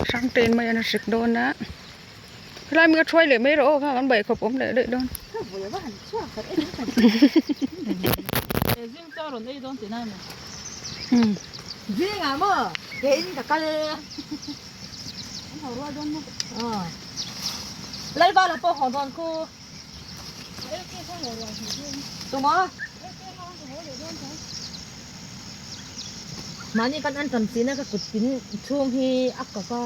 Hrang te in mai an hrik dawn a helai mi ka thuai leh mai rawh aw kha kan baih khawp awm leh daih dawn. Mahni kan an tam china ka kut pin chhung hi a kawp a.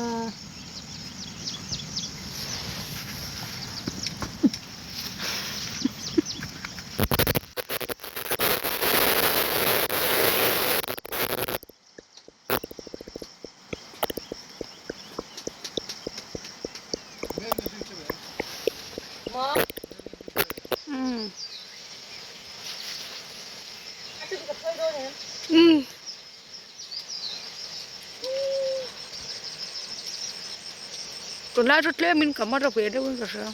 Tunlai chu tlemin ka mar a ve deuhin ka hria.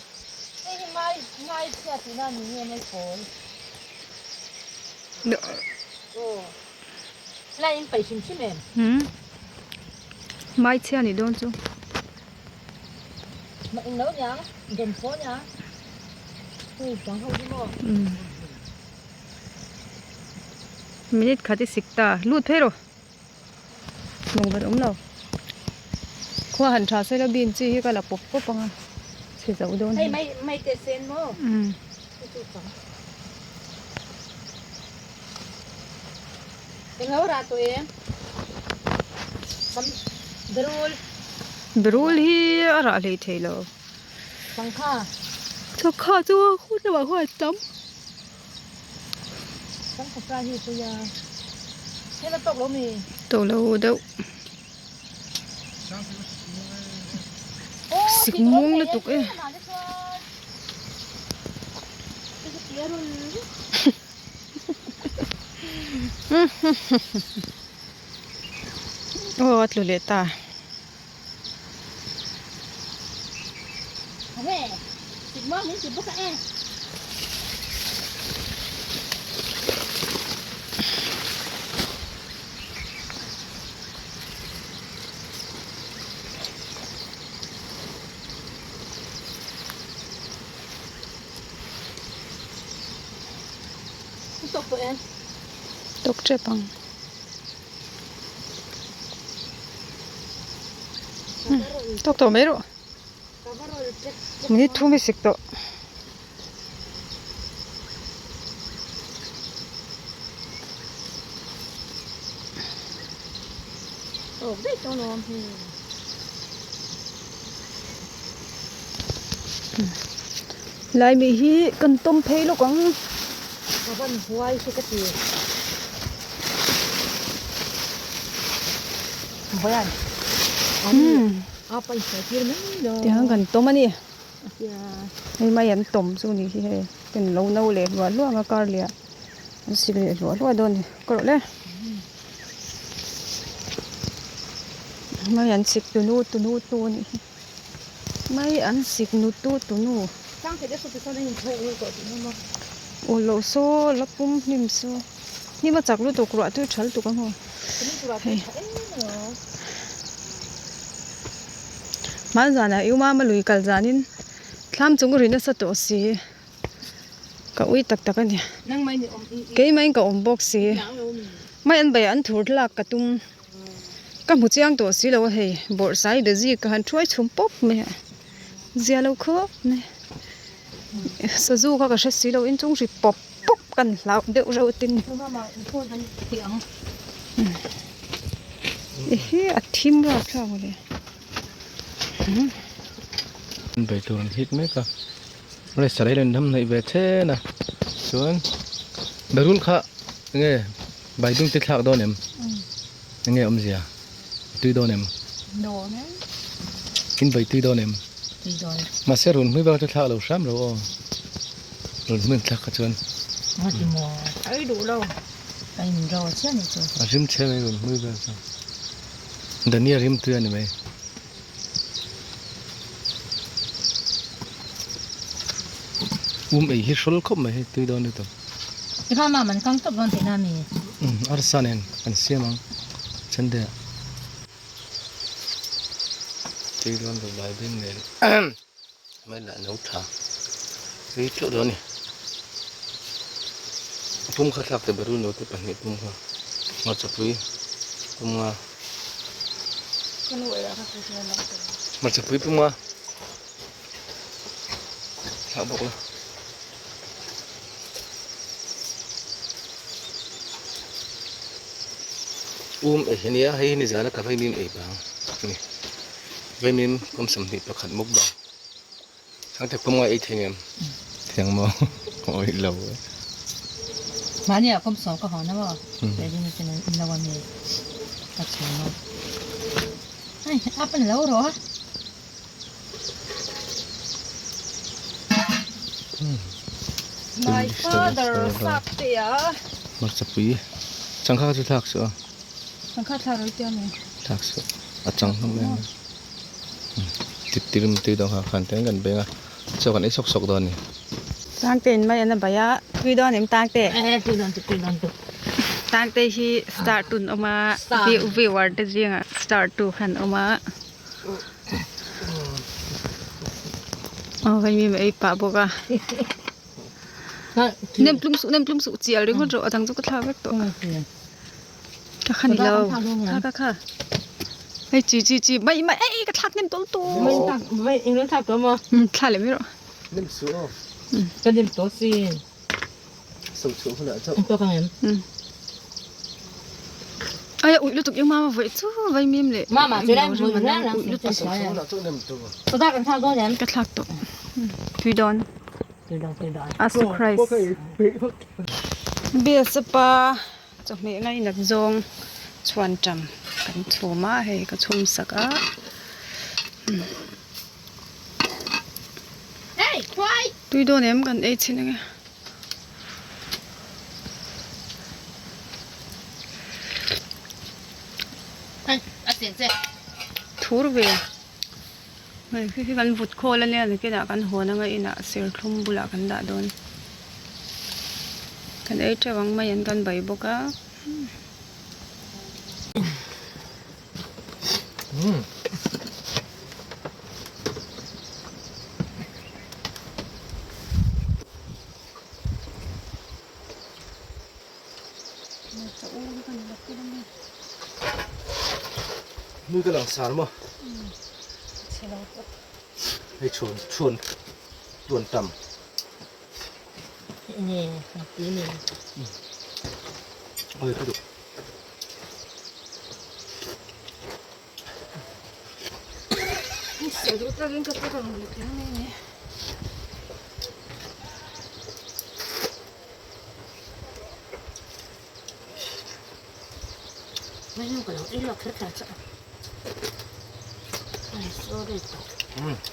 Mai chhia ni dawn chu. Minute khat i sik ta lut phei rawh lawng ber awm lo khua han tha sela bean chi hi ka la pawp pawp ang a chhe zo dawn hi. Berul hi a rah hlei thei lo. Sangha chu hun lamah khuan a tam. Tawk lo deuh. Sik muang lutuk e. Aw a tlu leh ta. Tawk tep ang. Tawk tawh mai rawh. Minute thum i sik tawh. Lai mi hi kan tawm phei lawk ang. Ka van huai hi ka ti. Vawian a pa insawi tir mai lo. Tiang kan tawm a ni. Hei mai an tawm chu ni hi hei kan lo no leh hluah hluah ang a kar leh ah an sik leh hluah hluah dawn a ni ka rawh le. Mai an sik tunu tunu tu a nih hi. Mai an sik nu tu tunu. Aw loh saw la pum hnim saw hnim a chak lutuk ruah tui tha lutuk ang aw hei hmanzanah i umama lui kal zanin thlam chung ri nasa tawh si ka ui tak tak a ni keimah in ka awm bawk si mai an beiah an thur thlak ka tum. Ka hmu chiang tawh si lo a hei bawrhsai be zik ka han thuai chhum pawp mai a zia lo khawp mai sazu kha ka hre si lo inchung hri pawp pawp kan hlau deuh reuh tin ehe a thim rap thlak mawle. Bei tur an hit mek a restaurant an ram hnaih ve then a chuan berul kha enge. Baidung te thlak dawn em? Enge awmzia? Tui dawn em? Dawn e. In bai tui dawn em? Tui dawn. Mahse run hmui bak chu thlak lo hram lo aw. Run hmui thlak kha chuan. Nga ti maw? Ai duh lo. A in ro chiah ni chu. A rim che mai run hmui bak chu. Dania rim tui a ni mai. Um ei hi hrawl khawp mai hei tui dawn lutuk. I kha mam an kang tawp dawn tihna a mi? Umm arsa nen kan siam ang Sunday ah. Tui dawn lo lai beng nen mai lah no tha tui teuh dawn a ni pum kha thlak te berul no te pahnih pum kha hmarchapui pum nga hmarchapui pum nga thlak bawk la. Um ei hi nia hei hi nizan a ka vaimim ei vang a ni vaimim kum 21 mukbang chhangte pawm ngai ei thei ngem thiang maw awi lo e. Mahni ah kawm sawm ka hawn a maw ready na ten in lo a mi ka chhum a hei a pan lo rawh a. My father sap te a. Hmarchapui changkha chu thlak suh a. Changkha thlak rei te a ni. Thlak suh a chang hlawm em a. Tittir tui dawng kha khan ten kan beng a chaw kan ei sawk sawk dawn a ni. Tangte in mai an a bai a tui dawn em tangte. E tui dawn tui dawn tu. Tangte hi star tun awm a viewer te zingah star tu khan awm a. Aw hei mi ei pah bawk a nem tlum suh nem tlum suh chial ringawt rawh a dang chu ka thlak vek tawh ka kha ni lo kha kha kha hei chi chi chi mai mai ei ka thlak nem tawlh tawh thla leh mai rawh Aia uih lutuk eng mama vawi chu vai mim leh uih lutuk ka thlak tawh tui dawn a surprise biasa pa chawhmeh ngainat zawng chhuan tam kan chhum a hei ka chhum sak a. Tui dawn em kan ei chhin ange. Thur ve hei khi khi kan vut khawl ania nakinah kan hawn anga inah serthlum bulah kan dah dawn kan ei teuh ang mai an kan bai bawk a. Nui ka lang sar maw hei chhuan chhuan tuan tam oi ka duh.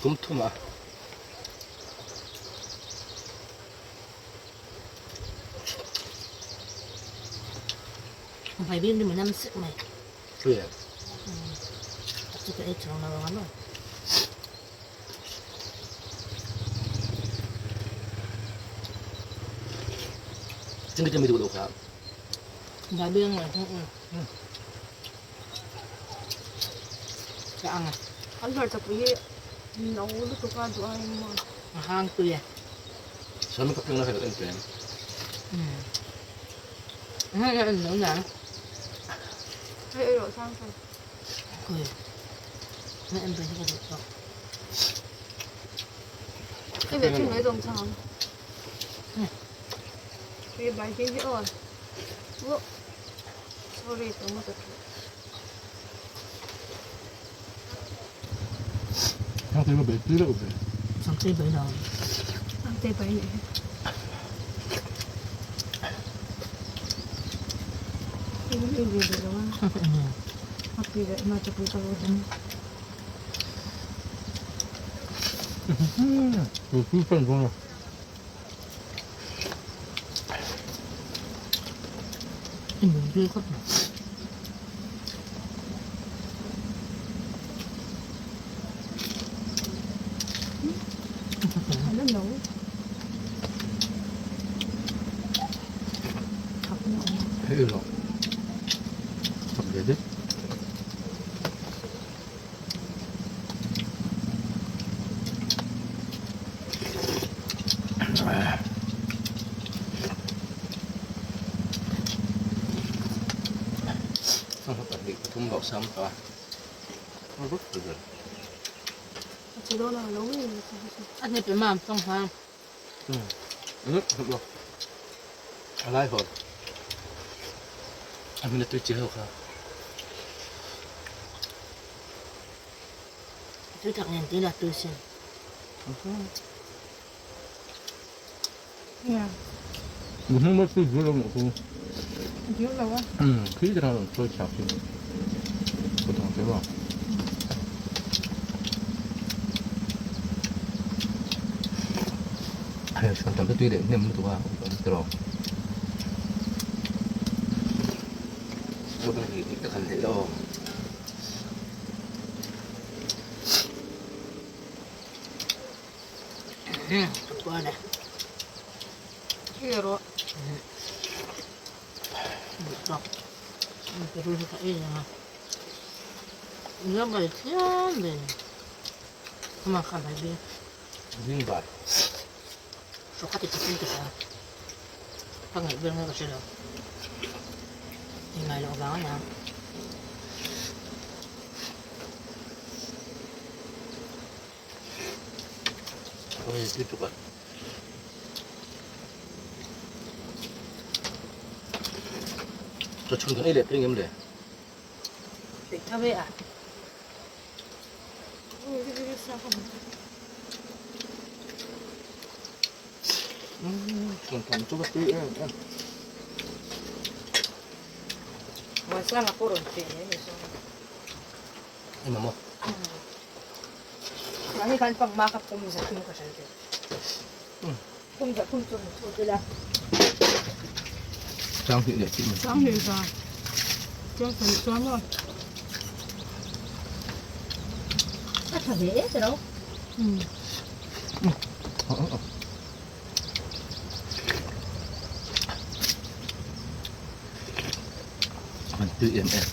Kum thum a. Chingte mi duh lo kha. Sawm ka peng na kha en peng. thum bauh sam tawh a. A lai hawn a hming a tui chi ho kha. Tui tak nen tui la tui sin. Chhun kan ei leh phei ngem le? Chhun tam chu ka tui em em. Eng maw? Chang hnih leh tih mai. Chang hnih za. Chang sarih chuan maw? A tha ve e tiro. An tui em em.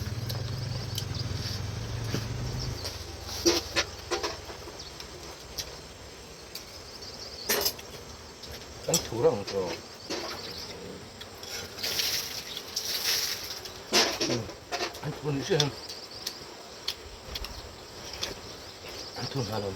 Kan thur ang chu. An thur ni si hem. An thur hna lo.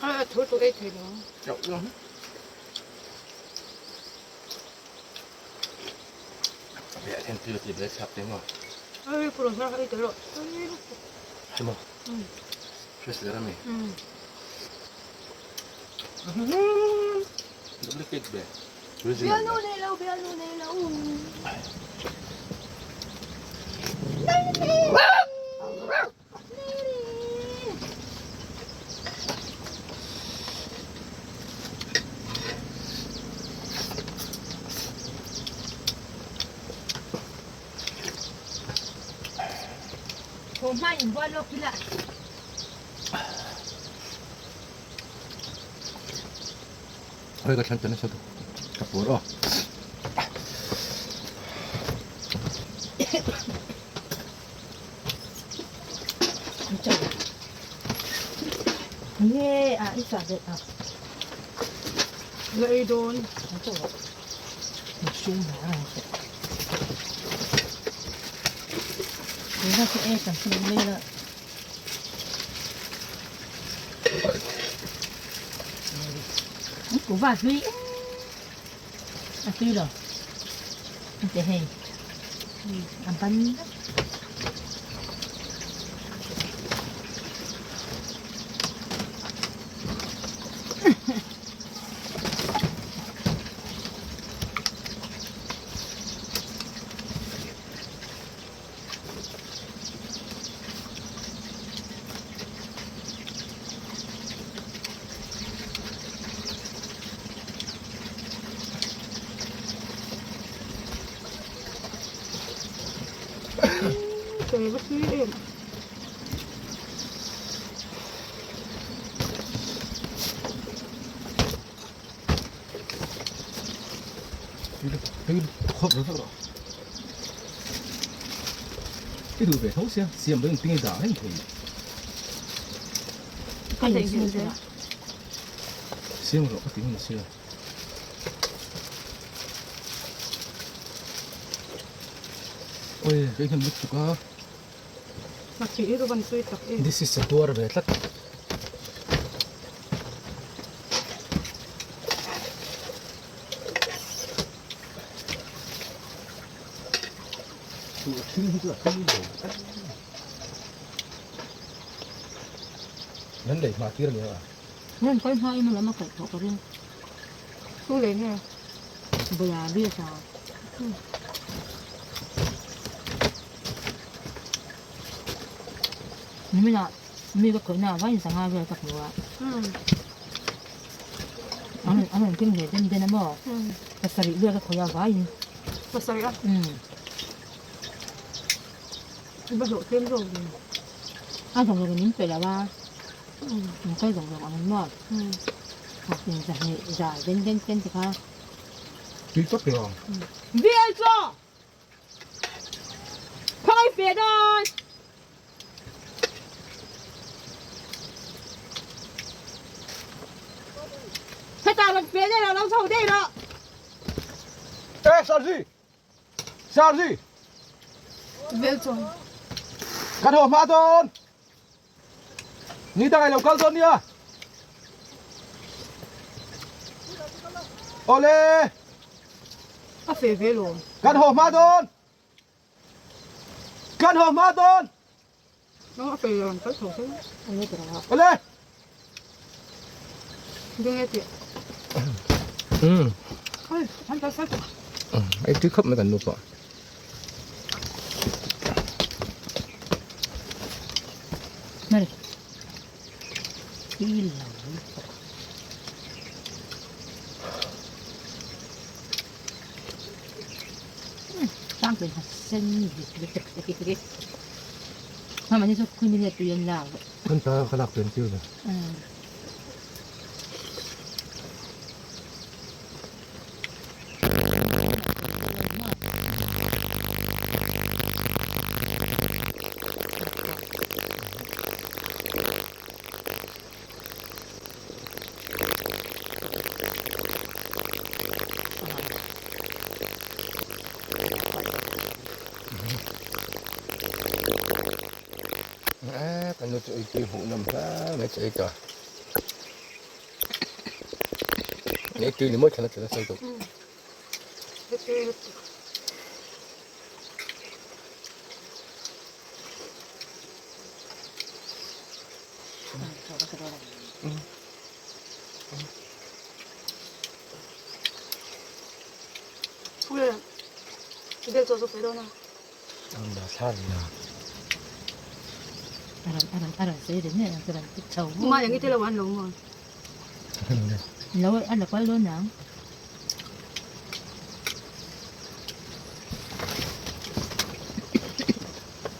A thur tur ei thei lo. Ai purun hnar ei tel rawh. Bialnu nei lo, bialnu nei lo. Thawh hma in bual lawk ila. Hei ka thlan ta nasa tu ka pur aw. Nge a i chah bet a. La ei dawn. Kuhva hlui a tui lo a ti hei a ban vek. I duh ve tho sia, siam dawn ping i dah reng thei. Ka theihnghilh zel. Siam rawh ka ti hun sia. Oi, ka inhnem lutuk a. This is a tuar ve tlat. Nan lei hma tir ania a. Nan kal hma in lam a kaih tawh ka ring. Thu lei nge? Bula bik a. Nimina mi ka khawihna ah vain sangha vel ka hmu a. An an rawn keng ve den den a maw? Pasarih vel ka khawih a vaiin. Pasarih a? I va hlawh tlem zawk ve. A zawng zawngin min pe lo a. Min kal zawng zawng ang in maw? In zahnih za den den ten te kha. Tui tak lo ang. Vel chaw! Khawi fe dawn! Hetah rawn fe daih rawh, lo chho daih rawh. Eh, Sarzi! Sarzi! Vel chaw. Kan haw hma dawn! Ni dang ai lo kal dawn nia. Awle! A fe ve lo. Kan haw hma dawn! Kan haw hma dawn! A fe lo an kal tho se. Awle! Ding e tih. Oi, an kal sal tawh. Ei tui khawp mai kan nu pawh. Hmel tui lo lutuk. Tlang pin ha sen dik lutuk Mama ni chu khui mi nge tui an lak. Kan ta ka lak pen tir ve. Kan nu chu ei tui hmuh nawm hle mai chu ei ta. Ei tui ni mawi thlan a tla nasa lutuk.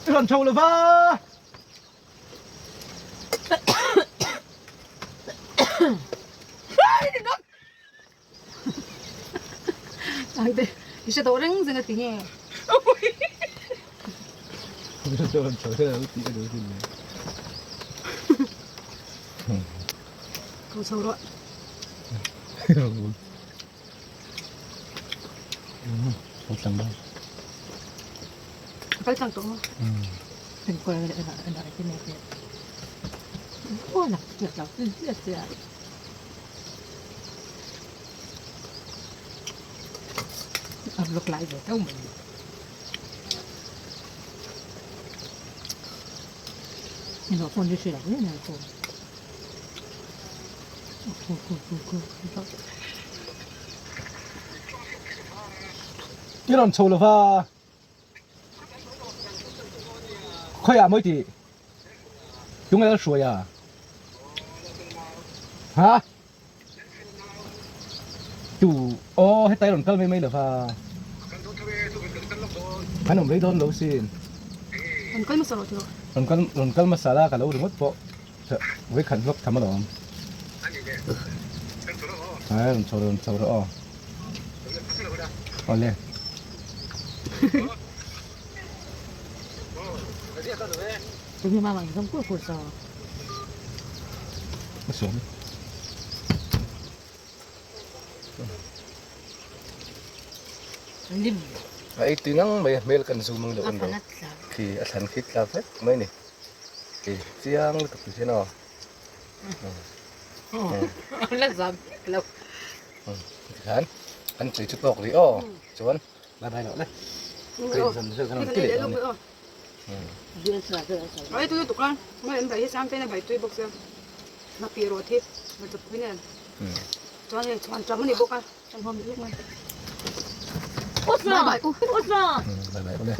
I rawn chho lo va! Angte, i hre tawh reng zeng a ti nge? Ko chho rawh. Kal tlang tawh maw? I rawn chho lova khawiah mawi tih tunge lal hruai a ha tu aw heta i rawn kal mai mai lova kan awm rei dawn lo sin rawn kal hmasa rawh tih rawn kal rawn kal hmasa la ka lo ringawt pawh vawikhat vlog tham alawm rawn chho rawn chho rawh aw. Awle. A ei tui ngang mai a hmel kan zoom ang deuh an lo khi a thlan khi tla vek mai a ni khi chiang lutuk ti hian aw tikhan an tui chu tawk rih aw chuan bye bye loh le Ai tui lutuk a mai an bai hi sang te in a bai tui bawk sia hnapih rawt hi hmarcha pui nen chuan hei chhuan tam a ni bawk a. Bye bye u. Bye bye u le.